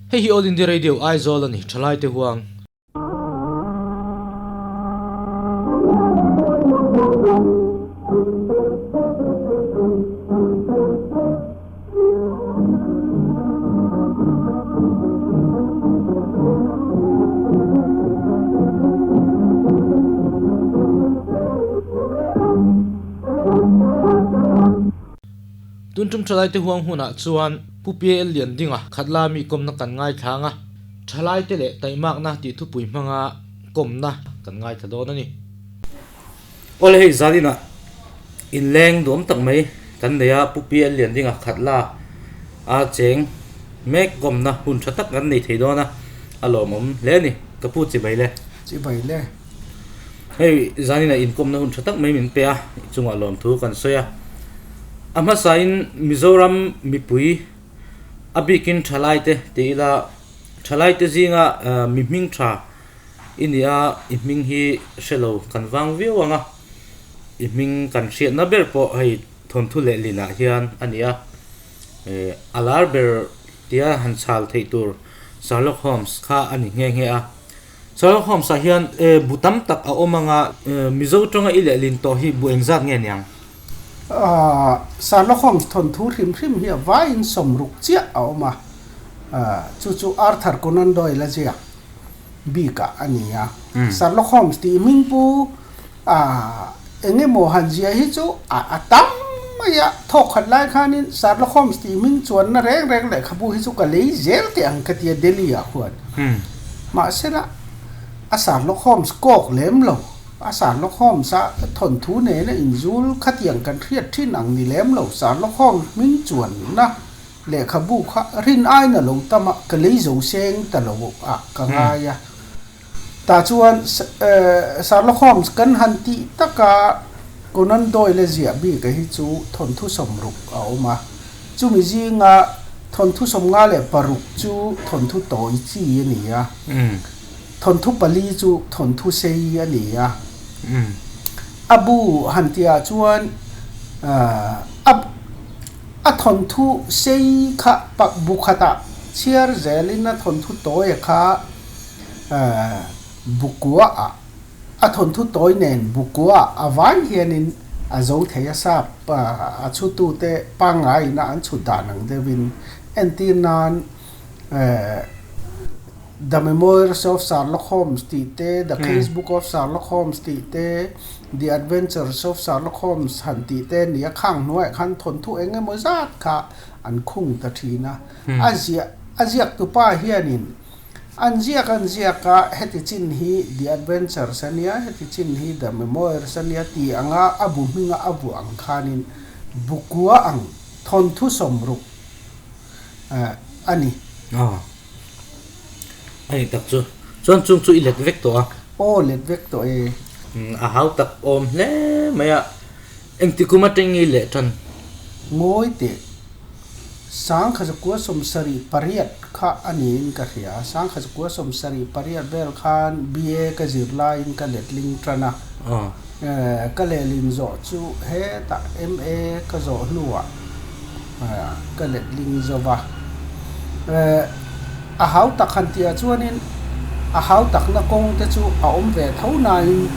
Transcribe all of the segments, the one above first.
Hei hi All India Radio Aizawl a ni, Thalaite huang. Tun tum thalaite huang hunah chuan Pu PL Liandinga Khatla mi kawmna kan ngaithlang a, thalaite leh taihmakna tih thupui hmanga kawmna kan ngaithla dawn a ni. Awle hei zaninah inleng duam tak mai kan nei a, Pu PL Liandinga Khatla a cheng mek kawmna hun tha tak kan nei thei dawn a, a lawmawm hle a ni. Ka pu chibai le. Chibai le. Hei zaninah inkawmna hun tha tak mai min pe a, i chungah lawmthu kan sawi a. A hmasain Mizoram mipui a bikin thalaite ti ila, thalaite zinga mi hming tha i ni a, i hming hi hre lo kan vang viau ang a, i hming kan hriatna ber pawh hei thawnthu lehlinah hian a ni a, a lar ber tia han chhal theih tur Sherlock Holmes kha a ni nghe nghe a. Sherlock Holmes ah hian bu tam tak a awm anga Mizo tawnga i lehlin tawh hi bu engzat nge niang? Sherlock Holmes thawnthu hrim hrim hi a vaiin sawmruk chiah a awm a, chu chu Arthur Conan Doyle a ziak bikah a ni a. Sherlock Holmes tih hming pu Eng emaw han zia hi chu a tam mai a, thawk khat lai khanin Sherlock Holmes tih hming chuanna reng reng lehkhabu hi chu ka lei zel teh ang ka tia Delhi ah khuan. Mahsela a Sherlock Holmes kawk lem lo, a Sherlock Holmes a thawnthu nena inzul khatiang kan hriat thin ang ni lem lo, Sherlock Holmes hming chuanna lehkhabu kha rin aina lo tam a, ka lei zo seng ta lo ah ka ngai a. Tah chuan Sherlock Holmes kan han tih taka Conan Doyle ziah bik a hi chu thawnthu sawmruk a awm a. Chumi zinga thawnthu 56 chu thawnthu tawi chi a ni a, thawnthu pali chu thawnthu sei a ni a. A bu han tihah chuan a thawnthu sei kha bu khatah chhiar zelin a thawnthu tawi a kha Bukua ah a thawnthu tawi nen Bukua a vai hianin a zo thei a sap a chhutute pangngai ina an chhut dan ang deuhin entir nan The Memoirs of Sherlock Holmes tih te, The Case Book of Sherlock Holmes tih te, The Adventures of Sherlock Holmes han tih te nia khang hnuaiah khan thawnthu eng emaw zat kha an khung ta thin a. A ziah a ziaktupa hianin An ziak an ziak a, heti chin hi The Adventures a nia, heti chin hi The Memoirs a nia tih anga a bu hminga a vuah ang khanin bukua ang thawnthu sawmruk a ni. Aw, a ni tak chu. Chuan chung chu i let vek tawh a? Aw, let vek tawh e. A hau tak awm hle mai a, engti kum atang nge i leh tan? Ngawi teh. 1978 kha a niin ka hria. 1978 vel khan BA ka zir laiin ka letling tan a. Ka lehlin zawh chu hetah MA ka zawh hnuah ka letling zo va. A hau tak han tihah chuanin a hau takna kawng te chu a awm ve tho nain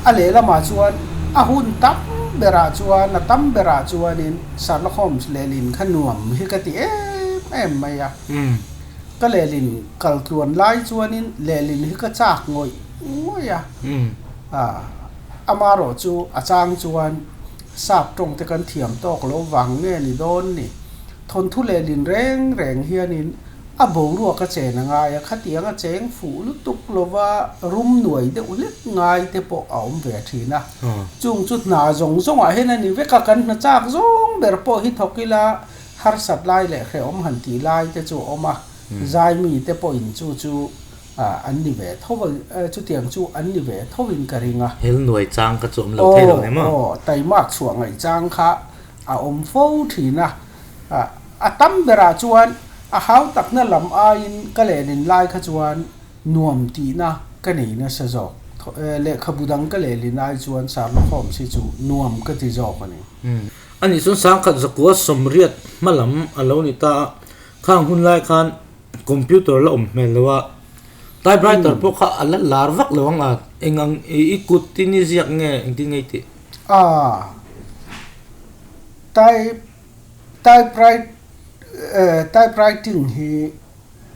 a lehlamah chuan a hun tam berah chuan a tam berah chuanin Sherlock Holmes lehlin kha nuam hi ka ti em em mai a. Ka lehlin kal tluan lai chuanin lehlin hi ka chak ngawih ngawih a. Amaherawh chu a chang chuan sap tawng te kan thiam tawk lo vang nge ni dawn ni. Thawnthu lehlin reng reng hianin a boruak a chen a ngai a, khatiang a cheng fuh lutuk lova rum nuai deuh hlek ngai te pawh a awm ve thin a. Chung chu hna zawng zawngah hian a ni vek a, kan hna chak zawng ber pawh hi thawk ila harsat lai leh hrehawm han tih lai te chu a awm a, zaimi te pawhin chu chu an ni ve tho a, chutiang chu an ni ve thovin ka ring a. Hel nuai chang kha chu awm lo thei lo em aw? Aw, taimak chhuah ngaih chang kha a awm fo thin a, a tam berah chuan a hau takna lam aiin ka lehlin lai kha chuan nuam tihna ka nei nasa zawk. Lehkhabu dang ka lehlin ai chuan Sherlock Holmes hi chu nuam ka ti zawk a ni. Ani chuan 1980 hma lam a lo ni ta a, khang hun lai khan. Computer la awm hmel lo a, typewriter pawh kha a la lar vak lo ang a, eng ang i kut tin i ziak nge engtin nge i tih? A, type typewrite typewriting hi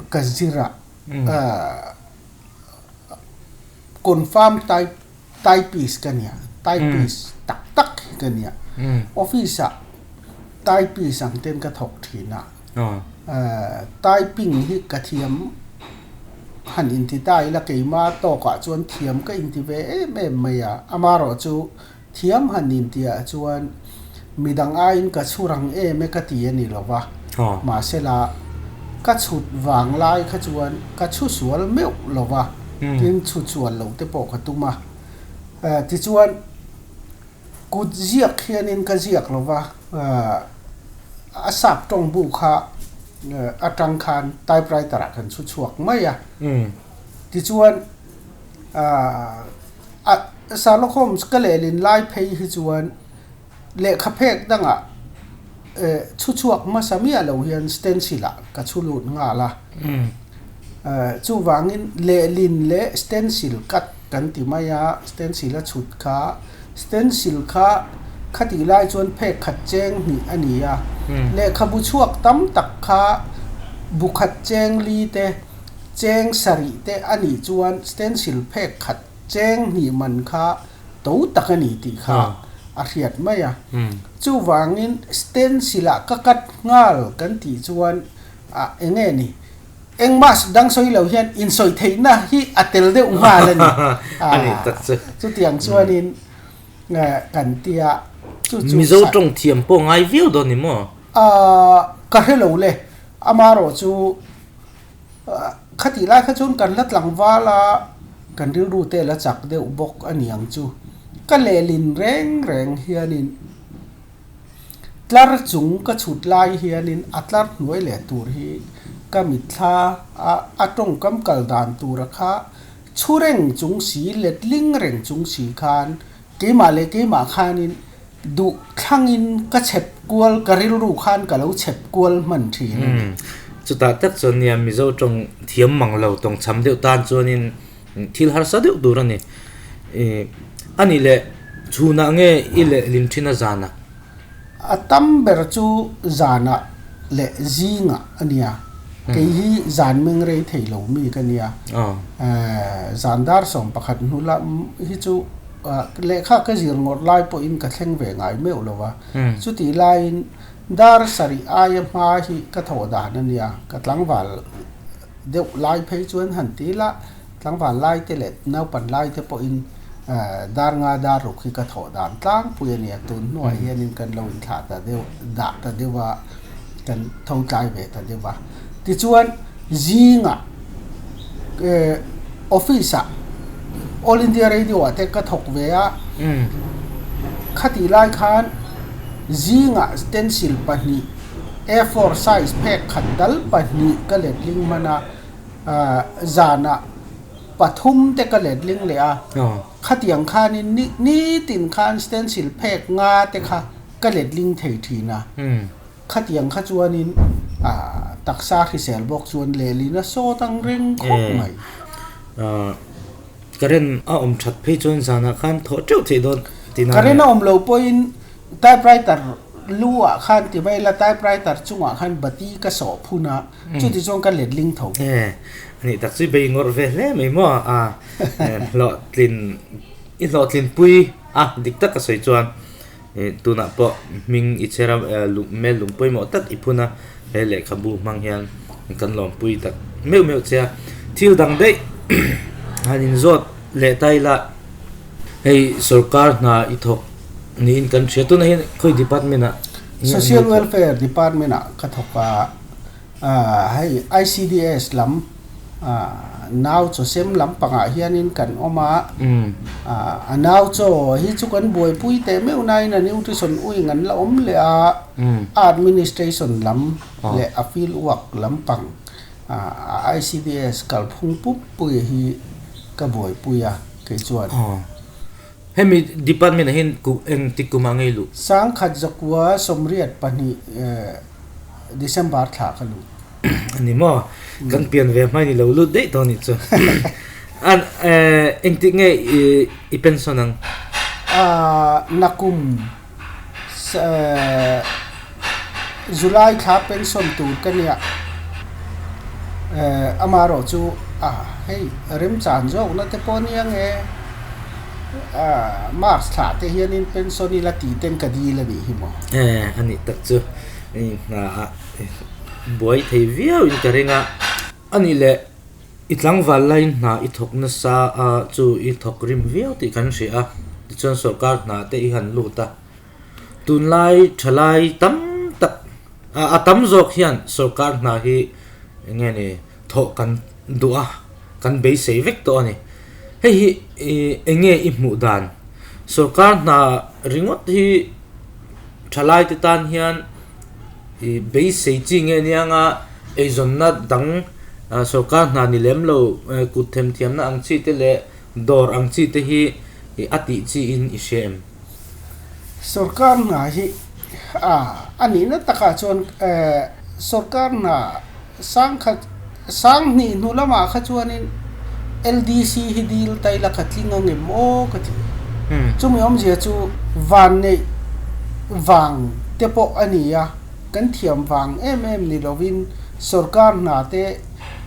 ka zir a, confirm type typist ka nia, typist tak tak hi ka nia, office ah typist ang ten ka thawk thin a, typing hi ka thiam han inti ta ila keima tawkah chuan thiam ka inti ve em em mai a, amaherawh chu thiam han intiah chuan midang aiin ka chhurang em e ka ti a ni lo va, mahsela ka chhut vang lai kha chuan ka chhu sual meuh lo va, tin chhut sual lo te pawh ka tum a, tichuan kut ziak hianin ka ziak lo va, a sap tawng bu kha atang khan typewriter ah kan chhu chhuak mai a, tichuan a Sherlock Holmes ka lehlin lai phei hi chuan lehkha phek dangah chhu chhuak hmasa miah lo hian stencil ah ka chhu lut nghal a, chuvangin lehlin leh stencil cut kan ti mai a, stencil a chhut kha stencil kha khatih lai chuan phek khat cheng hnih a ni a, lehkhabu chhuak tam tak kha bu khat cheng li te cheng sarih te a nih chuan stencil phek khat cheng hnih man kha to tak a ni tih kha a hriat mai a. Chuvangin stencil ah ka cut nghal kan tih chuan ah eng nge ni engmah dang sawi lo hian insawi theihna hi a tel deuh nghal a ni. Chutiang chuanin kan tia chu chu Mizo tawng thiam pawh ngai viau dawn ni maw? Ka hre lo le, amaherawh chu Khatih lai kha chuan kan la tlangval a, kan rilru te la chak deuh bawk a ni ang chu. Ka lehlin reng reng hianin tlar chung ka chhut lai hianin a tlar hnuai leh tur hi ka mitthla a, a tawngkam kal dan tura kha chhu reng chung si, letling reng chung si khan keimah leh keimah khanin Duh thlangin ka chhep kual, ka rilru khan ka lo chhep kual hman thin a ni. Chutah tak chuan nia Mizo tawng thiam mang lo, tawng chham deuh tan chuanin thil harsa deuh tur a ni. A nih leh chhunah nge i lehlin thin a zanah? A tam ber chu zanah leh zingah a nia. Kei hi zan meng rei thei lo mi ka nia. Zan dar 11 hnu lam hi chu Lehkha ka zir ngawt lai pawhin ka thleng ve ngai meuh lo va, chutih laiin dar sarih aia hma hi ka thawh dan a nia, ka tlangval deuh lai phei chuan han ti la, tlangval lai te leh naupan lai te pawhin dar nga dar ruk hi ka thawh dan tlangpui a nia, tun hnuah hianin kan lo inthlah ta deuh dah ta deuh a, kan tho tlai ve ta deuh a. Tichuan zingah office ah All India Radio ah te ka thawk ve a, khatih lai khan zingah stencil pahnih A4 size phek khat dal pahnih ka letling hman a, zanah pathum te ka letling leh a, khatiang khanin nitin khan stencil phek nga te kha ka letling thei thin a. Khatiang kha chuanin taksa hrisel bawk chuan lehlin a sawt ang reng khawp mai. Current a awm that phei chuan zanah khan thawh teuh theih dawn tih na. Current a awm lo pawhin typewriter lu ah khan ti mai ila typewriter chungah khan bati ka sawh phun a, chuti chuan ka letling tho. Anih tak chu i bei ngawrh ve hle mai maw a hlawhtlin i hlawhtlinpui a dik tak ka sawi chuan. Tunah pawh hming i chher a, mel lung pawimawh tak i phun a, he lehkhabu hmang hian kan lawmpui tak meuh meuh che a. Thil dang daih han inzawt leh ta ila, hei sorkar hna i thawk niin kan hria. Tunah hian khawi department ah nge an Social Welfare Department ah ka thawk a, Hei ICDS lam nau chaw sem lampangah hianin kan awm a, a nau chaw hi chu kan buaipui teh meuh nain a nutrition wing an la awm leh a, a administration lam leh a field work lampang ICDS kalphung pup pui hi ka buaipui a kei chuan. Hemi department ah hian engtik kumah ngei luh? 1982 December thla ka lut. A ni maw? Kan pian ve hmain i lo lut daih tawh a nih chu. An engtik nge i pension ang? Nakum July thla pension tur ka nia. Amaherawh chu hei remchan zawkna te pawh nia nge March thla te hianin pension ila tih ten ka dil a nih hi maw? A nih tak chu hna buai thei viau in ka ring a. A nih leh i tlangval laiin hna i thawk nasa a chu i thawk rim viau tih kan hria a, tichuan sorkar hna te i han lut a. Tunlai thalai tam tak a tam zawk hian sorkar hna hi eng nge ni thawh kan duh a, kan beisei vek tawh a ni. Hei hi eng nge i hmuh dan? Sorkar hna ringawt hi thalai te tan hian I beisei chi nge nianga eizawnna dang sorkar hna ni lem lo kut themthiamna ang chi te leh dawr ang chi te hi a tih chi in i hria em? Sorkar hna hi a nihna takah chuan sorkar hna sangkhat sanghnih hnu lamah kha chuanin LDC hi dil ta ila ka tling ang em aw ka ti. Chumi awmzia chu vanneih vang te pawh a ni a, kan thiam vang em em ni lovin sorkar hna te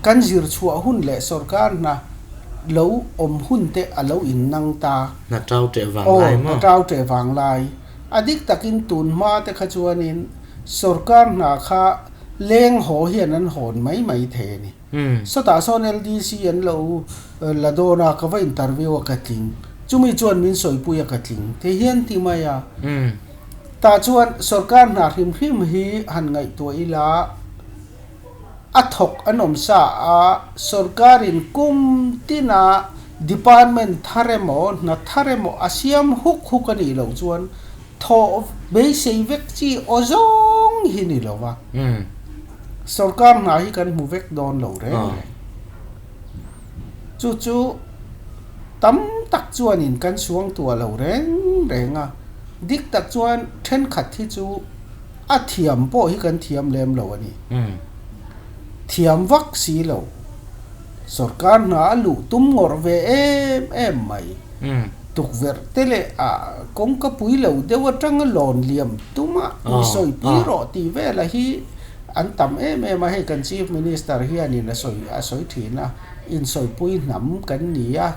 kan zir chhuah hun leh sorkar hna lo awm hun te a lo innang ta. Hna tau teh vang lai maw? Aw, hna tau teh vang lai. A dik takin tun hma te kha chuanin sorkar hna kha Leng haw hian an hawn mai mai thei a ni. Sawtah sawn LDC an lo la dawn a, ka va interview a ka tling. Chumi chuan min sawipui a ka tling. Thei hian ti mai a. Tah chuan sorkar hna hrim hrim hi han ngaihtuah ila a thawk an awm sa a, sorkarin kum tina department thar emaw hna thar emaw a siam huk huk a nih loh chuan Thawh beisei vek chi aw zawng hi ni lo va, sorkar hna hi kan hmu vek dawn lo reng reng. Chu chu tam tak chuanin kan suang tuah lo reng reng a, dik tak chuan thenkhat hi chu a thiam pawh hi kan thiam lem lo a ni. Thiam vak si lo, sorkar hna a luh tum ngawrh ve em em mai. Tukverh te leh a kawngka pui lo deuh atanga lawn liam tuma mi sawi pui rawh tih vela hi an tam em em a, hei kan Chief Minister hianin a sawi a sawi thin a, insawipui hnam kan ni a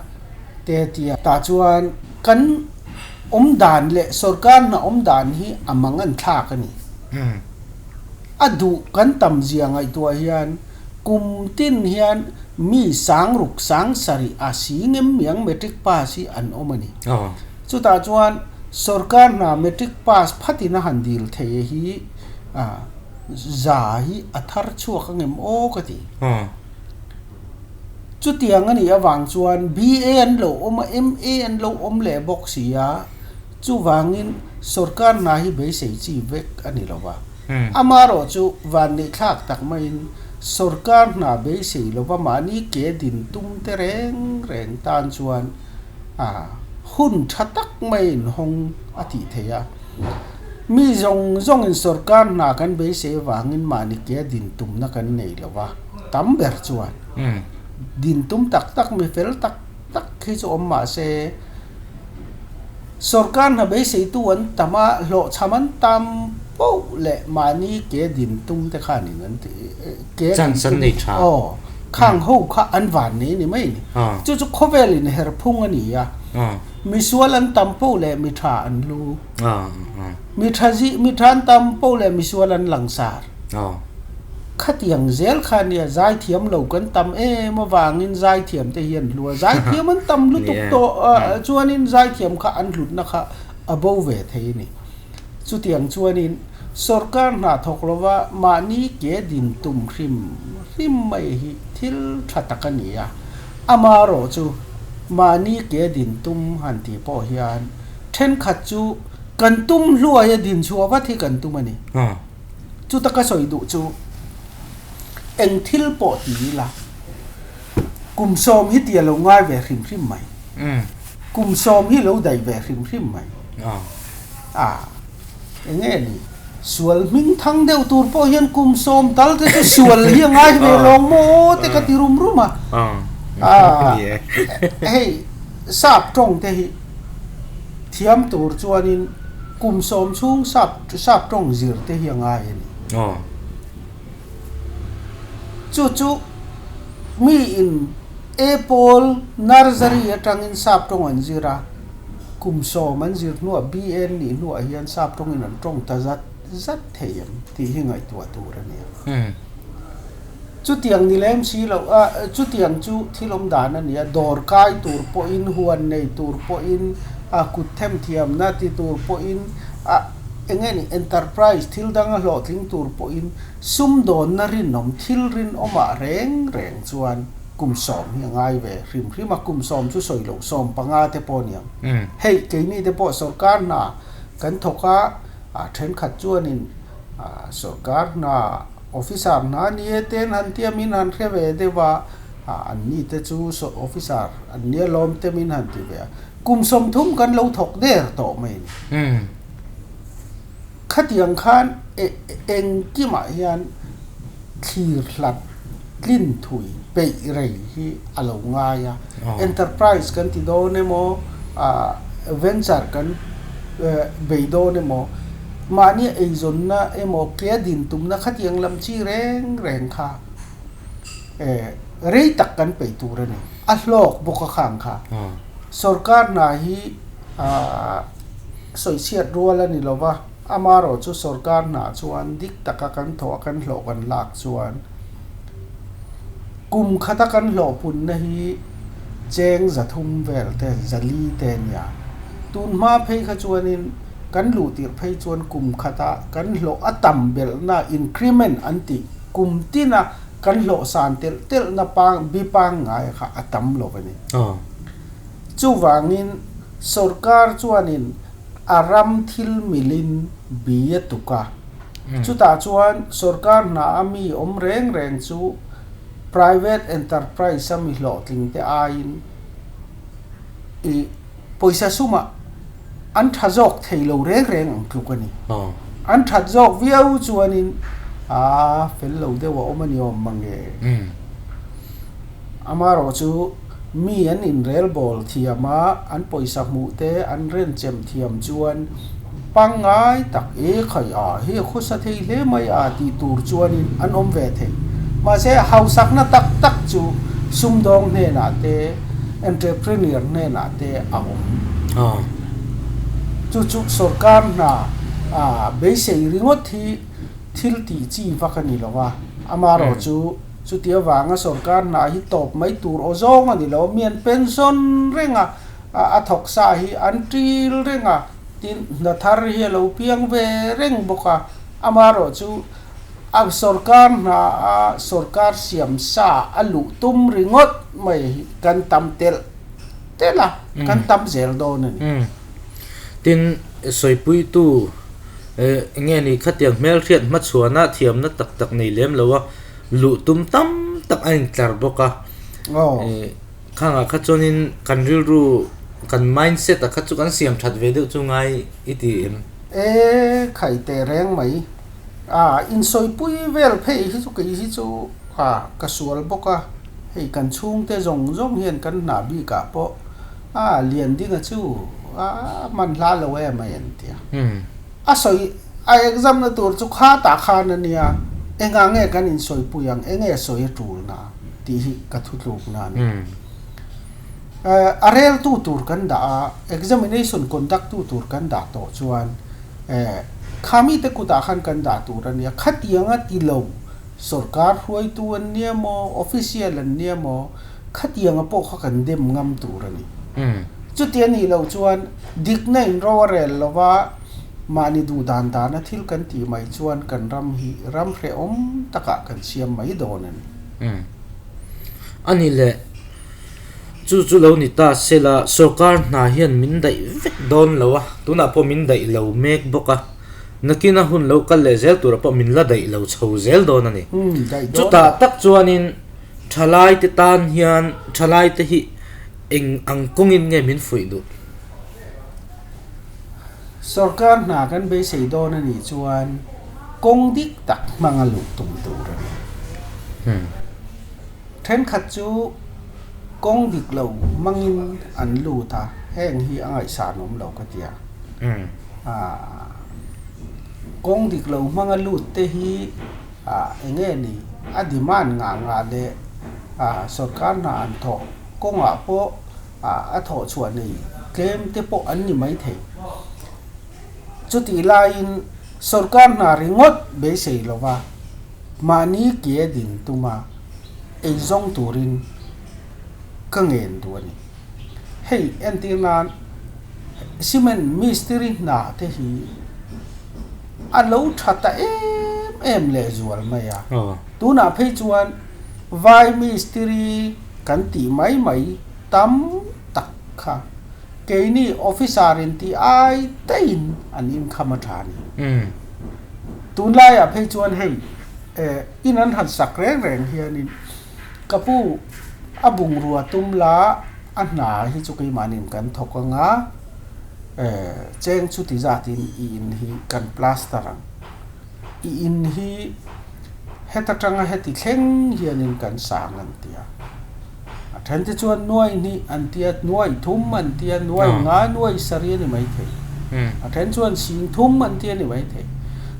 te tia. Tah chuan kan awm dan leh sorkar hna awm dan hi a mang an thlak a ni. A duh kan tam zia ngaihtuah hian Kum tin hian mi sang ruk sang sarih a si ngem miang matric pass hi an awm a ni. Chutah chuan sorkar hna matric pass phatin a han dil thei hi za hi a thar chhuak a ngem aw ka ti. Chutiang a nih avang chuan BA an lo awm a, MA an lo awm leh bawk si a, chuvangin sorkar hna hi beisei chi vek a ni lo va. Amaherawh chu vanneihthlak tak maiin sorkar hna beisei lova mahni ke din tum te reng reng tan chuan hun tha tak maiin hawng a tih theih a. Mi zawng zawngin sorkar hna kan beisei avangin mahni ke din tumna kan nei lova, tam ber chuan din tum tak tak mi fel tak tak hi chu awm mah se, Sorkar hna beiseitu an tam a, hlawhchham an tam poh leh mahni ke din tum te khan in an ti ke din tum aw khang ho kha an van nei ni mai ni. Chu chu khawvel in her phung a ni a, misual an tam poh leh mi tha an lu, mi tha zi mi tha an tam poh leh misual an langsar. Khatiang zel kha nia zaithiam lo kan tam em avangin zaithiam te hi an hlu a, zaithiam an tam lutuk tawh chuanin zaithiam kha an hlutna kha a bo ve thei a ni. Chutiang chuanin sorkar hna thawk lova mahni ke din tum hrim hrim mai hi thil tha tak a ni a, amaherawh chu mahni ke din tum han tih pawh hian thenkhat chu kan tum hluaia din chhuah vat hi kan tum a ni. Chuta ka sawi duh chu eng thil pawh ti ila kum sawm hi ti a lo ngai ve hrim hrim mai. Kum sawm hi lo daih ve hrim hrim mai. A eng nge ni? Sual hming thang deuh tur pawh hian kum sawm tal te chu sual hi a ngai ve lawng maw te ka ti rum rum a. Hei sap tawng te hi thiam tur chuanin kum sawm chhung sap sap tawng zir te hi a ngai a ni. Chu chu mi in Apple nursery atangin sap tawng an zir a. Kum sawm an zir hnuah BN nih hnuah hian sap tawngin an tawng ta zat zat thei em tih hi ngaihtuah tur a nia. Chutiang ni lem si loh a, chutiang chu thil awm dan a nia, dawr kai tur pawhin, huan nei tur pawhin, a kut them thiamna ti tur pawhin, a eng nge ni enterprise thil danga hlawhtling tur pawhin sumdawnna rinawm thil rinawmah reng reng chuan Kum sawm hi a ngai ve hrim hrim a, kum sawm chu sawi loh sawm panga te pawh a ni ang. Hei keini te pawh sorkar hna kan thawk a, a thenkhat chuanin sorkar hna officer hna ni e ten han tia min han hre ve deuh a, an ni te chu officer an nia lawm te min han ti ve a, kum sawmthum kan lo thawk der tawh mai a ni. Khatiang khan engkimah hian thlir hlat tlin thui peih rei hi a lo ngai a. Enterprise kan ti dawn emaw, venture kan bei dawn emaw, mahni eizawnna emaw ke din tumna khatiang lam chi reng reng kha rei tak kan peih tur a ni. A hlawk bawk a khang kha. Sorkar hna hi Sawichhiat rual a ni lo va, amarawh chu sorkar hnah chuan dik taka kan thawh a kan hlawh kan lak chuan kum khata kan hlawh punna hi cheng zathum vel te, zali te a nia. Tun hma phei kha chuanin kan luh tirh phei chuan kum khata kan hlawh a tam belhna, increment an tih, kum tina kan hlawh san telh telhna pang bi pangngai kha a tam lo a ni. Chuvangin sorkar chuanin a ram thil milin bi a tuk a. Chutah chuan sorkar hna a mi awm reng reng chu private enterprise a mi hlawhtling te aiin i pawisa sumah an tha zawk thei lo reng reng ang tluk a ni. An that zawk viau chuanin a fel lo deuh a awm a ni awm mange. Amaherawh chu mi an inrelbawl thiam a, an pawisa hmuh te an renchem thiam chuan pangngai tak e khai a, hei a khawsa thei hle mai a tih tur chuanin an awm ve thei. Mahse hausakna tak tak chu sumdawng hnenah te, entrepreneur hnenah te a awm. Chu chu sorkar hna beisei ringawt hi thil tih chi vak a ni lo a, amaherawh chu Chuti avanga sorkar hna hi tawp mai tur aw zawng a ni lo. Mi an pension reng a, a thawk sa hi an ṭil reng a, tin hna thar hi a lo piang ve reng bawk a. Amaherawh chu a sorkar hna a sorkar siam sa a luh tum ringawt mai hi kan tam telh telh a, kan tam zel dawn a ni. Tin, sawipuitu eng nge ni khatiang hmelhriat hmachhuana thiamna tak tak nei lem lo a, luh tum tam tak a intlar bawk a. Khangah kha chuanin kan rilru, kan mindset a kha chu kan siam that ve deuh chu ngai i ti em? E, khai teh reng mai. A, insawipui vel phei hi chu kei hi chu a, ka sual bawk a. Hei kan chhungte zawng zawng hian kan hna bikah pawh a, lian dinga chu a man hla lo em a en tia. A sawi, a exam na tur chu kha tah khan a nia, engah nge kan insawipui ang, enge sawi a tul na tih hi ka thutlukna a ni. A reltu tur kan dah a, examination conduct tu tur kan dah tawh chuan kha mite kutah khan kan dah tur a nia, khatianga ti lo sorkar hruaitu an nia maw, official an nia maw, khatianga pawh kha kan dem ngam tur a ni. Chuti a nih loh chuan dikna in ro a rel lo va, mahni duh dan dana thil kan tih mai chuan kan ram hi ram hrehawm takah kan siam mai dawn a ni. Umm. A ni le, chu chu lo ni ta sela sorkar hna hian min daih vek dawn lo a, tunah pawh min daih lo mek bawk a, nakina hun lo kal leh zel turah pawh min la daih lo chho zel dawn a ni. Umm, daih dawn lo. Chutah tak chuanin thalaite tan hian thalaite hi Eng ang kawngin nge min fuih duh? Sorkar hna kan beisei dawn a nih chuan kawng dik tak hmanga luh tum tur a ni. Thenkhat chu kawng dik lo hmangin an lut a, heng hi a ngaihsan awm lo ka ti a. Kawng dik lo hmanga lut te hi eng nge ni a demand ngah ngah leh sorkar hna an thawh kawngah pawh a thawh chhuah nei tlem te pawh an ni maithei. Chutih laiin sorkar hna ringawt beisei lova mahni ke din tuma eizawng turin ka ngen duh a ni. Hei entir nan cement mistiri hna te hi a lo tha ta em em leh zual mai a. Tunah phei chuan vai mistiri kan tih mai mai tam tak kha keini officer in tih ai daihin an inkham a tha a ni. Tunlaiah phei chuan hei in an han sak reng reng hianin Ka pu, a bungrua tum la, a hna hi chu keimahni'n kan thawk ang a, cheng chuti zatin i in hi kan plaster ang. I in hi heta tanga heti thleng hianin kan sang an ti a. A then te chuan nuai hnih an ti a, nuai thum an ti a, nuai nga, nuai sarih a ni maithei. A then chuan sing thum an ti a ni maithei.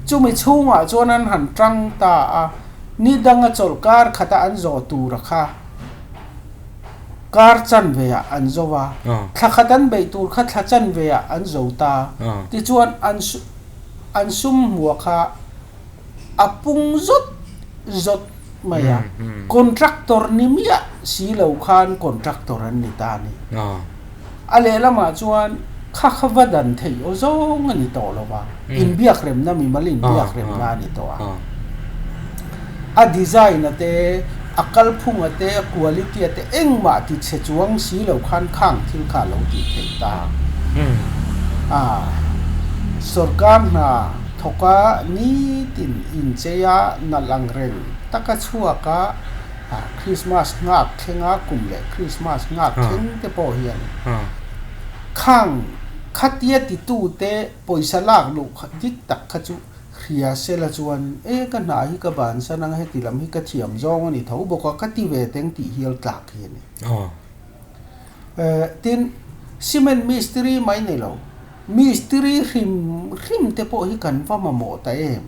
Chumi chhungah chuan an han tang ta a. Ni danga chawlh kar khata an zawh tura kha kar chanve ah an zo a, thla khat an beih tur kha thla chanve ah an zo ta. Tichuan an an sum hmua kha a pung zawt zawt mai a, contractor ni miah si lo khan contractor an ni ta a ni. A lehlamah chuan kha kha va dan theih aw zawng a ni tawh lo va, inbiakremna mimal inbiakremna a ni tawh a. A design a te, a kalphung a te, a quality a te engmah ti chhe chuang si lo khan khang thil kha a lo tih theih ta a. Sorkar hna thawka nitin incheia nalh ang reng taka chhuaka Krismas nghak thlenga kum leh Krismas nghak thleng te pawh hian khang khatia titute pawisa lak luh dik tak kha chu hria sela chuan e ka hna hi ka bansan ang heti lam hi ka thiam zawng a ni tho bawk a ka ti ve teng tih hial tlak hi a ni. Tin, cement mistiri mai ni lo, mistiri hrim hrim te pawh hi kan va mamawh ta em?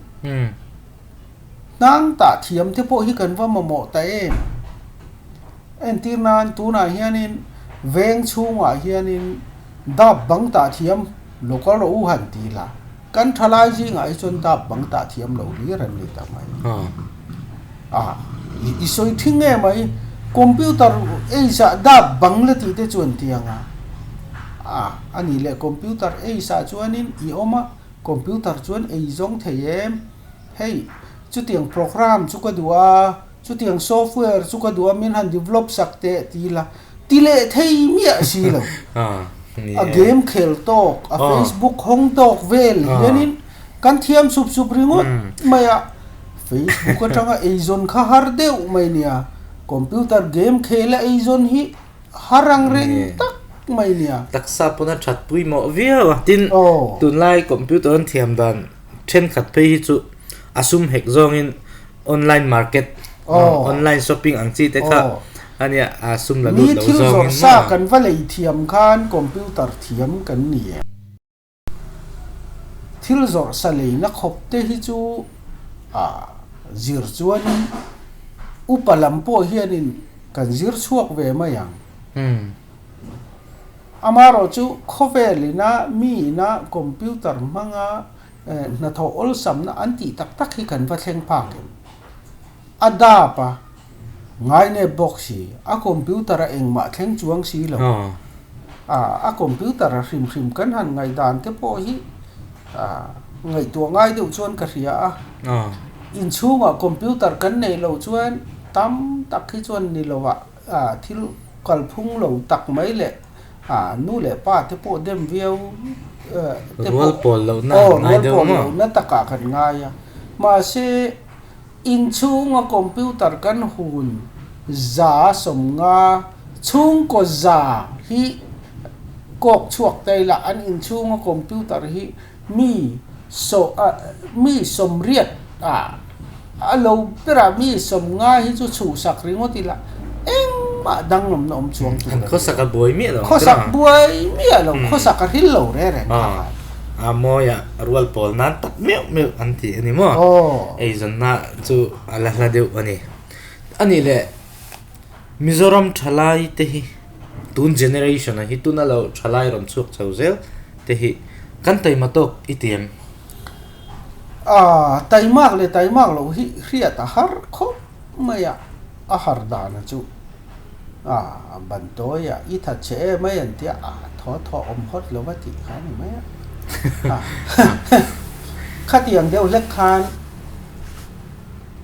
Hnang tah thiam te pawh hi kan va mamawh ta em? Entir nan tunah hianin veng chhungah hianin dap bang tah thiam local rawh u han ti la, kan thalai zingah hi chuan dap bang tah thiam lo hlir an ni ta mai. A, i sawi thin nge mai, computer age ah dap bang la tih te chu an ti ang a, a, a nih leh computer age ah chuanin i awm a, computer chuan ei zawng thei em? Hei, chutiang program chu ka duh a, chutiang software chu ka duh a, min han develop sak teh ti ila, ti leh thei miah si lo. A game khel tawk, a Facebook hawng tawk vel hianin kan thiam sup sup ringawt mai a. Facebook atanga eizawn kha har deuh mai nia, computer game khel a eizawn hi har ang reng tak mai nia. Taksa pawn a that pawimawh viau a, tin tunlai computer an thiam dan thenkhat phei hi chu a sum hek zawngin online market, online shopping ang chi te kha a nia a sum la lut lo zawngin. Mi thil zawrh sa kan va lei thiam khan computer thiam kan ni em? Thil zawrh sa leina khawp te hi chu ah zir chuanin upa lam pawh hianin kan zir chhuak ve mai ang. Amaherawh chu khawvel ina mi ina computer hmanga hnathawh awlsamna an tih tak tak hi kan va thleng phak em? A dap a, ngainep bawk si, a computer a engmah thleng chuang si lo. A computer a hrim hrim kan han ngaihdan te pawh hi ngaihtuah ngai deuh chuan ka hria a. Inchhungah computer kan neih loh chuan tam tak hi chuan ni lovah thil kalphung lo tak mai leh nu leh pa te pawh dem viau te pawh Rual pawl lohna an ngai deuh maw? Rual pawl lohna takah kan ngai a. Mahse. Inchhunga computer kan hun 150 chhungkaw za hi kawk chhuak ta ila an inchhunga computer hi mi saw mi sawmriat ah a lo berah mi sawmnga hi chu chhuhsak ringawt ila engmah danglamna awm chuang tur a ni. Khawsak a buai miah lo. Khawsak buai miah lo, khawsak a hril lo reng reng kha khan. A mawia rual pawl nan tak meuh meuh an ti a ni maw? Eizawnna chu a la hla deuh a ni. A nih leh Mizoram thalai te hi tun generation ah hi tuna lo thalai rawn chhuak chho zel te hi kan taima tawk i ti em? Aaa taimak leh taimak loh hi hriat a har khawp mai a, a har dan a chu aa ban tawi a i that che em mai an tia a thaw thaw awm hawt lo va tih kha a ni mai a, khatiang deuh hlek khan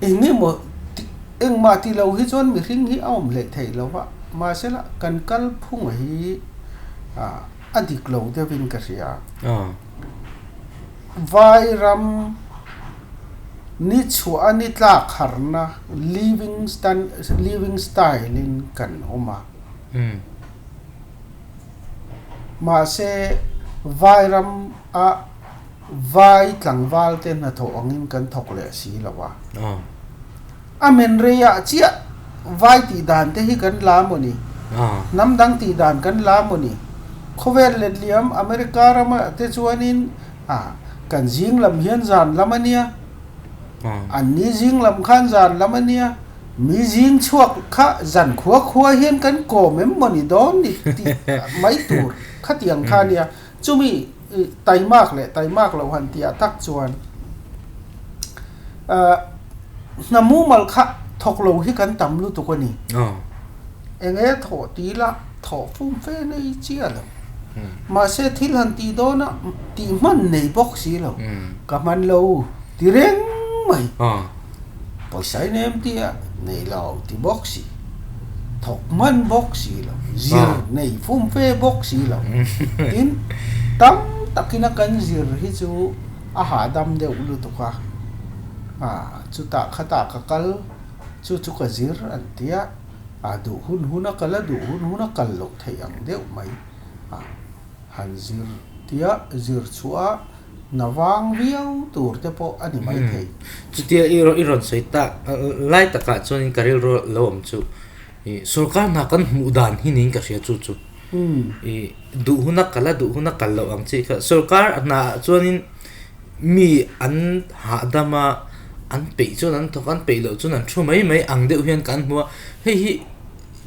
Eng emaw engmah ti lo hi chuan mihring hi a awm hleih theih lo va, mahsela kan kalphunga hi a dik lo deuhin ka hria. Vai ram ni chhuah a ni tlak harna living living style in kan awm a. Mahse vai ram a. Vai tlangval te hnathawh angin kan thawk leh si lo a. A men rei ah chiah vai tih dan te hi kan la maw ni? Hnam dang tih dan kan la maw ni? Khawvel letliam America rama te chuanin kan zing lam hian zan lam a nia, an ni zing lam khan zan lam a nia, mi zing chhuak kha zan khua khua hian kan kawm em maw ni dawn ni tih mai tur khatiang kha a nia. Chumi taimak leh taimak loh han tih ah tak chuan hna mumal kha thawk lo hi kan tam lutuk a ni. Eng nge thawh ti la thawh fum fe nei chiah lo. Mahse thil han tih dawn a tih hman nei bawk si lo. Ka hman lo ti reng mai. Pawisa i nem tih a nei lo ti bawk si. Thawk hman bawk si lo, zir nei fum fe bawk si lo. Tin, tam takin a kan zir hi chu a hahdam deuh lutuk a, ah chutah khatah ka kal, chu chu ka zir an tia, ah duh hun hun a kal a, duh hun hun a kal loh theih ang deuh mai, ah han zir tia zir chhuah a. Na vang viau tur te pawh a ni maithei. Chutia i i rawn sawi tak lai takah chuanin ka rilru lo awm chu i sorkar hna kan hmuh dan hi niin ka hria chu chu i duh huna kal a duh huna kal loh ang chi kha sorkar hnaah chuanin mi an hahdam a an peih chuan an thawk an peih loh chuan an thu mai mai ang deuh hian kan hmu a hei hi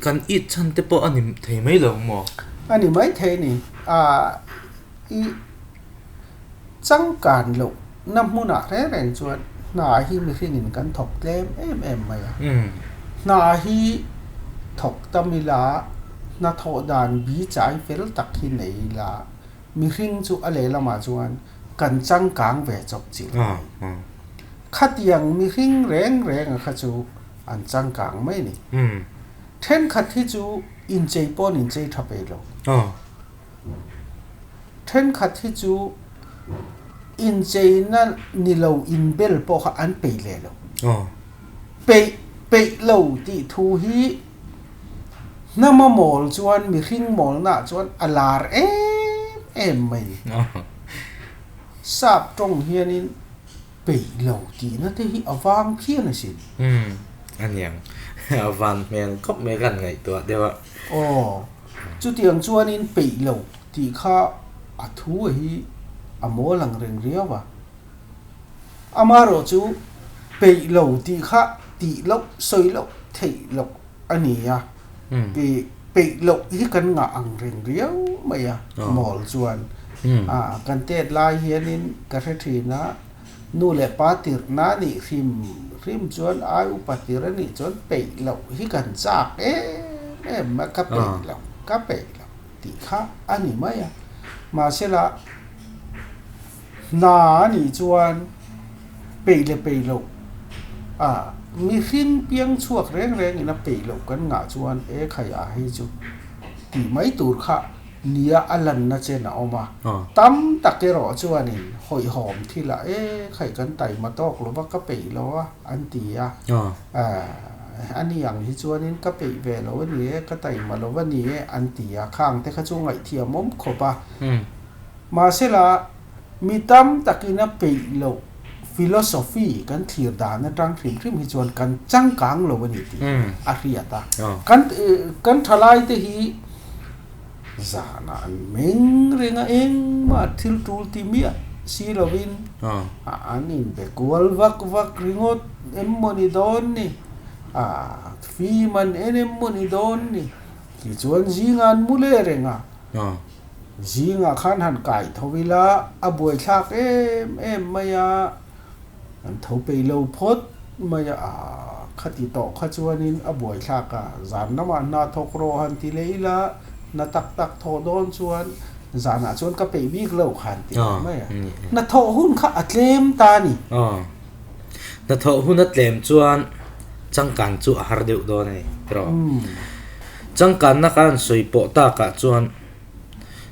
kan it chhan te pawh a ni thei mai lo maw? A ni maithei a ni a i. Changkan loh na hmunah reng reng chuan hna hi mihringin kan thawk tlem em em mai a. Hna hi thawk tam ila, hna thawh dan bi chai fel tak hi nei ila, mihring chu a lehlamah chuan kan changkang ve chawp chilh mai. Khatiang mihring reng renga kha chu an changkang mai ni. Thenkhat hi chu inchei pawn inchei tha peih lo. Thenkhat hi chu incheina ni lo inbel pawh kha an peih leh lo. Peih peih lo tih thu hi hnama mawl chuan mihring mawlnaah chuan a lar em em mai. Sap tawng hianin peih lo tihna te hi a vang phian asin. Umm aniang a van hmel khawp mai kan ngaihtuah deuh a. Aw. Chutiang chuanin peih lo tih kha a thu hi a mawl ang reng riau a. Amaherawh chu peih lo tih kha tih loh sawi loh theih loh a ni a, peih loh hi kan ngah ang reng riau mai a mawl chuan. Kan tet lai hianin ka hre thin a, nu leh pa tirhna nih hrim hrim chuan ai upa tir a nih chuan peih loh hi kan chak em em a, ka peih loh, ka peih loh tih kha a ni mai a. Mahsela hna a nih chuan peih leh peih loh a mihring piang chhuak reng rengin a peih loh kan ngah chuan e khaiah hei chu tih mai tur kha Nia a lanna chen a awm a, tam tak erawh chuanin hawihhawm thilah e khaih kan taima tawk lo va ka peih lo a an ti a, Ani ang hi chuanin ka peih ve lo a ni e, ka taima lo a ni e an ti a, khang te kha chu ngaihthiam awm khawp a. Mahsela, mi tam takin a peih loh philosophy kan thlir dan atang hrim hrim hi chuan kan changkang lo a ni tih a hriat a. Kan kan thalaite hi zanah an meng reng a, engmah thil tul ti miah si lovin an inbe kual vak vak ringawt em maw ni dawn ni, fim an en em maw ni dawn ni tichuan zingah an mu leh reng a. Zingah khan han kai tho ila a buaithlak em em mai a, an tho peih lo phawt mai a, khati tawh kha chuanin a buaithlak a, zan lamah hna thawk rawh han ti leh ila hna tak tak thawh dawn chuan zanah chuan ka peih bik lo kha han ti leh mai a, hnathawh hun kha a tlem ta a ni. Hnathawh hun a tlem chuan changkan chu a har deuh dawn a ni tiraw? Changkanna ka han sawi pawh takah chuan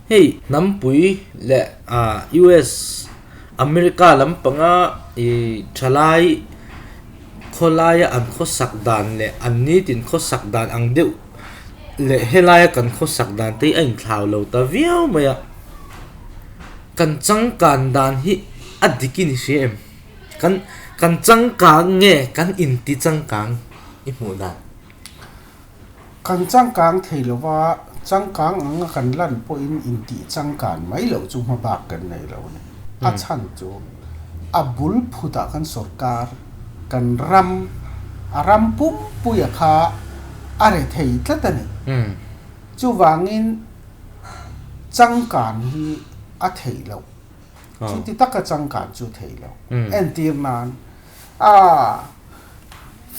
hei hnampui leh US America lampanga ih thalai khawlaia an khawsak dan leh an nitin khawsak dan ang deuh leh helaia kan khawsak dan te hi a inthlau lo ta viau mai a. Kan changkan dan hi a dik i ni hria em? Kan kan changkang nge kan inti changkang i hmuh dan? Kan changkang thei lo va, changkang anga kan lan pawhin intih changkan mai loh chu hma bak kan nei lo a ni. A chhan chu a bul phutah kan sorkar, kan ram, a ram pumpuia kha a re thei tlat a ni. Chuvangin changkan hi a theih loh. Chuti taka changkan chu theih loh. Entir nan a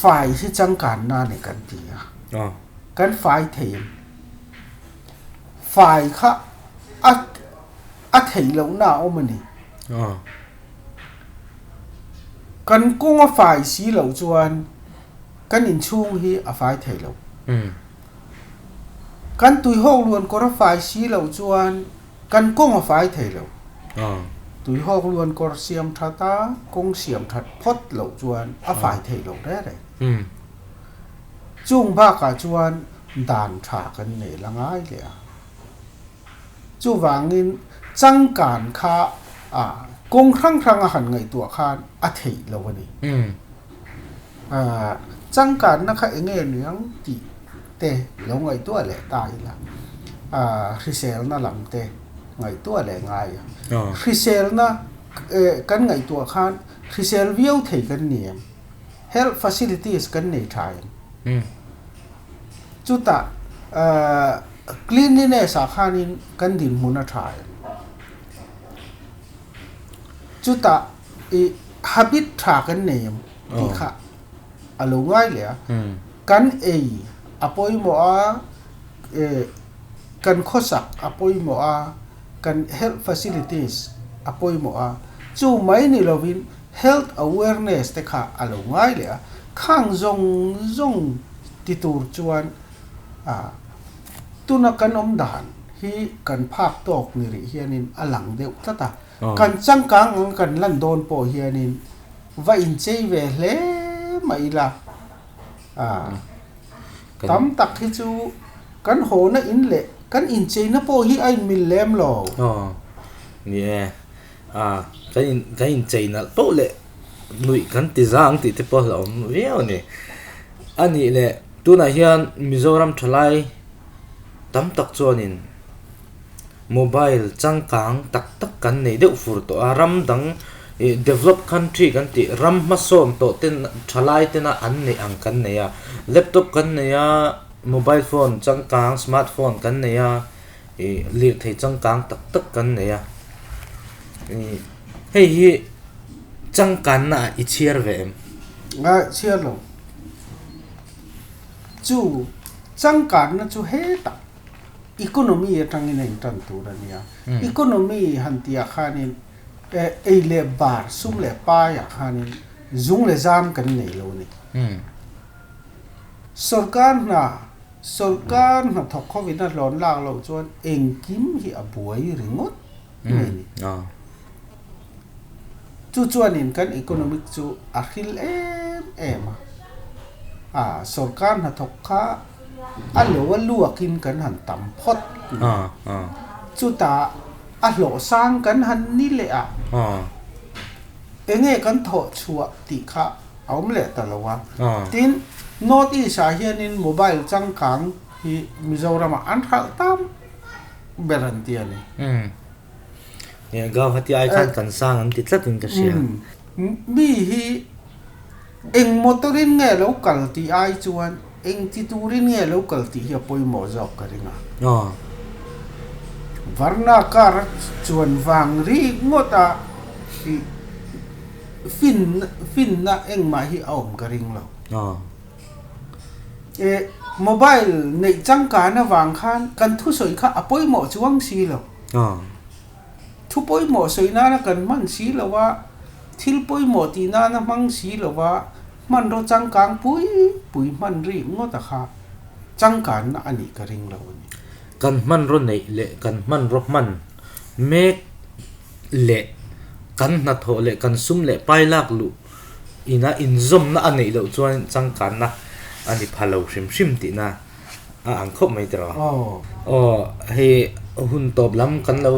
fai hi changkanna a ni kan ti a, kan fai thei em? Fai kha a a theih lohna a awm a ni. Kan kawng a fai si loh chuan kan inchhung hi a fai thei lo. Kan tuihawk luan kawr a fai si loh chuan Kan kawng a fai thei lo. Tuihawk luan kawr siam that a, kawng siam that phawt loh chuan a fai thei lo reng reng. Chung bakah chuan dan tha kan nei la ngai leh a. Chuvangin changkan kha kawng hrang hrang a han ngaihtuah khan a theih lo a ni. Changkanna kha eng nge niang tih te lo ngaihtuah leh ta ila, hriselna lam te ngaihtuah leh ngai a. Hriselna kan ngaihtuah khan hrisel viau thei kan ni em? Health facilities kan nei tha em? Chutah cleanliness ah khanin kan dinhmun a tha em? Chutah i habit tha kan nei em tih kha a lo ngai leh a. Kan ei a pawimawh a, kan khawsak a pawimawh a, kan health facilities a pawimawh a, chu mai ni lovin health awareness te kha a lo ngai leh a. Khang zawng zawng ti tur chuan tuna kan awm dan hi kan phak tawk ni rih hianin a lang deuh tlat a. Kan changkang ang kan lan dawn pawh hianin va inchei ve hle mah ila a, tam tak hi chu kan hawna in leh kan incheina pawh hi a inmil lem lo. Aw, ni e. A, kan in kan inchei nalh poh leh nuih kan ti zang tih te pawh a hlauhawm viau a ni. A nih leh tunah hian Mizoram thalai tam tak chuanin Mobile changkang tak tak kan nei deuh fur tawh a, ram dang ih develop country kan tih ram hmasawn tawh ten thalai tena an neih ang kan nei a, laptop kan nei a, mobile phone changkang smart phone kan nei a, ih lirthei changkang tak tak kan nei a, ih hei hi changkanna ah i chhiar ve em? A chhiar lo. Chu changkanna chu hetah. Economy atangin a intan tur a nia. Economy han tihah khanin ei leh bar, sum leh paiah khanin zung leh zam kan nei lo a ni. Sorkar hna, sorkar hnathawk hovin a hlawn lak loh chuan engkim hi a buai ringawt mai a ni. Chu chuanin kan economic chu a hril em em a. A sorkar hnathawk kha a lo a luakin kan han tam phawt. Chutah a hlawh sang kan han ni leh a, enge kan thawh chhuah tih kha a awm leh ta lo a. Tin, North East ah hianin mobile changkang hi Mizoramah an hralh tam ber an ti a ni. Gauhati ai khan kan sang an ti tlatin ka hria. Mi hi Eng motor-in nge lo kal tih ai chuan eng ti turin nge lo kal tih hi a pawimawh zawk ka ring a. Varna car a chuan vang rik ngawt a ih fin finna engmah hi a awm ka ring lo. Eh mobile neih changkan avang khan kan thusawi kha a pawimawh chuang si lo. Thu pawimawh sawi nana kan hman si lo a, thil pawimawh tih nana hmang si lo a, hmanraw changkang pui pui hman rik ngawt a kha changkanna a nih ka ring lo a ni. Kan hmanraw neih leh kan hmanraw hman mek leh kan hnathawh leh kan sum leh pai lak luh ina inzawmna a neih loh chuan changkanna a ni pha lo hrim hrim tihna. A ang khawp mai tiraw? Aw hei hun tawp lam kan lo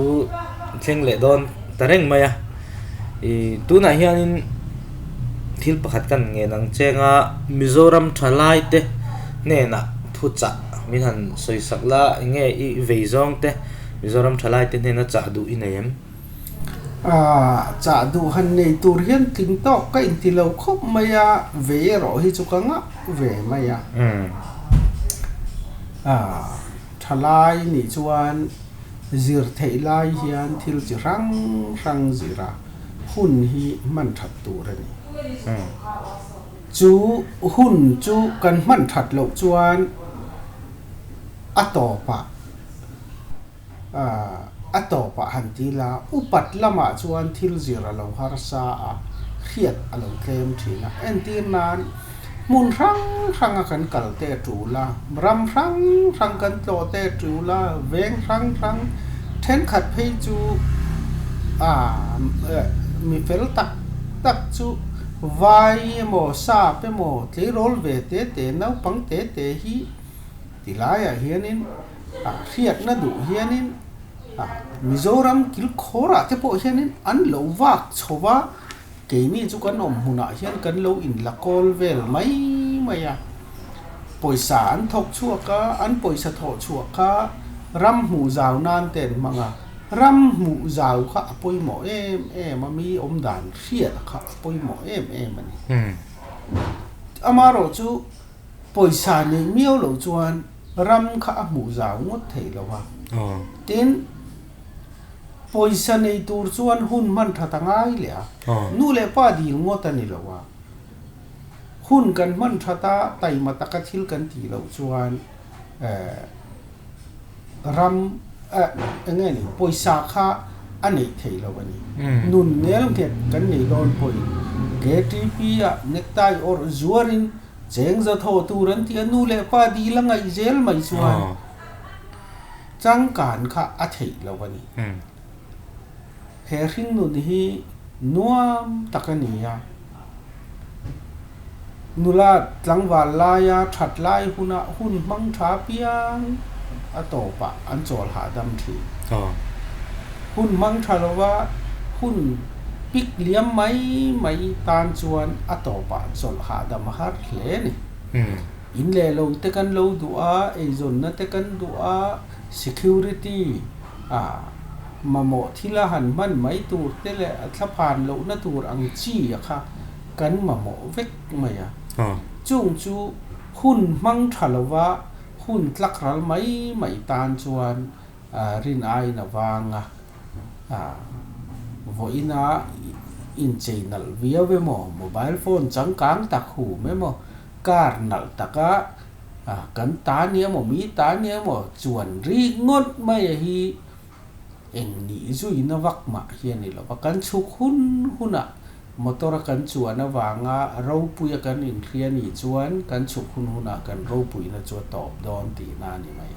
thleng leh dawn ta reng mai a. Ih tunah hianin thil pakhat kan ngen ang cheng a, Mizoram thalai te hnenah thuchah min han sawi sak la, eng nge i vei zawng te Mizoram thalai te hnena chah duh i nei em? Chah duh han nei tur hian tling tawk ka inti lo khawp mai a, vei erawh hi chu ka ngah ve mai a. Thalai nih chuan zir theih lai hian thil chi hrang hrang zir a, hun hi hman that tur a ni. Chu hun chu kan hman that loh chuan a tawpah. A tawpah han ti la, upat lamah chuan thil zir a lo harsa a, hriat a lo tlem thin a. Entir nan, hmun hrang hranga kan kal te a tul a, ram hrang hrang kan tlawh te a tul a, veng hrang hrang thenkhat phei chu mi fel tak tak chu vai emaw sap emaw tleirawl ve te te naupang te te hi Tilaiah hianin a hriatna duh hianin a Mizoram kilkhawrah te pawh hianin an lo vak chho va, keini chu kan awm hmunah hian kan lo inla kawl vel mai mai a. Pawisa an thawk chhuak a, an pawisa thawh chhuah kha ram hmuh zau nan te an hmang a, ram hmuh zau kha a pawimawh em em a, mi awm dan hriat kha a pawimawh em em a ni. Amaherawh chu. Pawisa neih miau loh chuan ram kha a hmuh zau ngawt thei lo a. Tin, pawisa nei tur chuan hun hman that a ngai leh a, nu leh pa dil ngawt a ni lo a. Hun kan hman that a, taima taka thil kan tih loh chuan ram eng nge ni pawisa kha a neih theih loh a ni. Nun ngel nghet kan nei dawn pawhin KTP ah necktie awrh zuarin Cheng za thaw tur an ti a, nu leh pa dil a ngaih zel mai chuan changkan kha a theih lo a ni. He hringnun hi nuam tak a ni a, nula tlangval laia that lai huna hun hmang tha piang a tawpah an chawl hahdam thin. Hun hmang tha lova hun pik liam mai mai tan chuan a tawpah chawlh hahdam a har hle a ni. In leh lo te kan lo duh a, eizawnna te kan duh a, security a mamawh thil a han hman mai tur te leh a thlaphan lohna tur ang chi a kha kan mamawh vek mai a. Chung chu hun hmang tha lova hun tlak ral mai mai tan chuan Rin aiin a vang a, vawiina inchei nalh viau emaw, mobile phone changkang tak hum emaw, car nalh taka kan ta nia maw, mi ta nia maw chuan rik ngawt mai a hi eng nih zuina vak mah hi a ni lo va. Kan chhuk hun hunah motor a kan chuan avanga ropuia kan inhria nih chuan kan chhuk hun hunah kan ropuina chu a tawp dawn tihna a ni mai.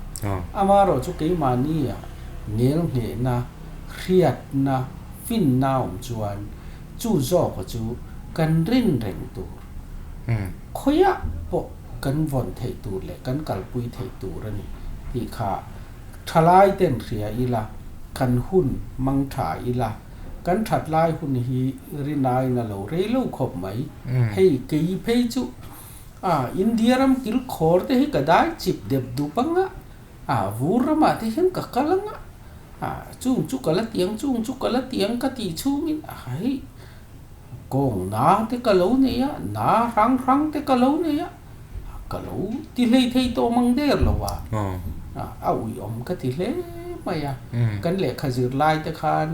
Amaherawh chu keimahnia ngelnghehna, hriatna, finna awm chuan chu zawka chu kan rin reng tur khawiah pawh. kan vawn theih tur leh kan kalpui theih tur a ni tih kha thalai ten hria ila, kan hun mang tha ila, kan that lai hun hi rinaiin a lo rei lo khawp mai. Hei kei phei chu a India ram kil khawr te hi ka dai chip dep dup anga, a vur ramah te hian ka kal anga, a chung chu ka la tiang chung chu ka la tiang ka tih chhungin a hei Kawng na te ka lo nei a, na hrang hrang te ka lo nei a, ka lo ti hlei thei tawh mang der lo a, a uiawm ka ti hle mai a. Kan lehkha zir lai te khan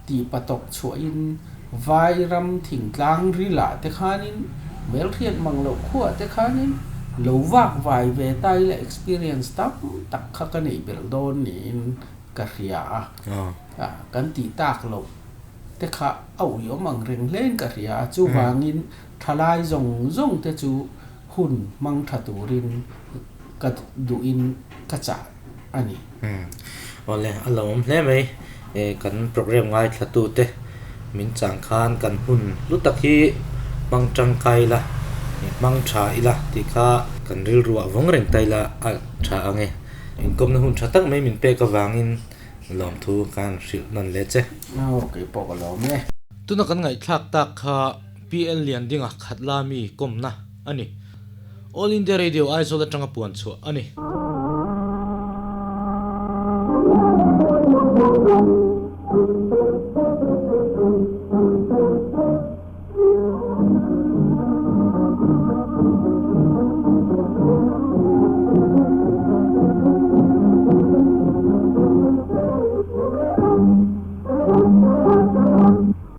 tih patawk chhuahin Vairam thingtlang rilah te khanin hmelhriat mang loh khuah te khanin lo vak vai ve ta ila experience tam tak kha ka neih belh dawn niin ka hria a, kan tih tak loh. te kha a uiawm ang reng hlein ka hria a, chuvangin thalai zawng zawng te chu hun hmang tha turin ka duhin ka chah a ni. Umm awle a lo awm hle mai e kan program ngaithla tu te min chang khan kan hun hlu tak hi hmang tangkai ila hmang tha ila tih kha kan rilru ah vawng reng ta ila a tha ang e inkawmna hun tha tak mai min pek avangin Lawmthu kan hrilh nawn leh che. Aw kei pawh ka lawm e. Tuna kan ngaihthlak tak kha PL Liandinga Khatla mi kawmna a ni. All India Radio Aizawl atanga puan chhuah a ni.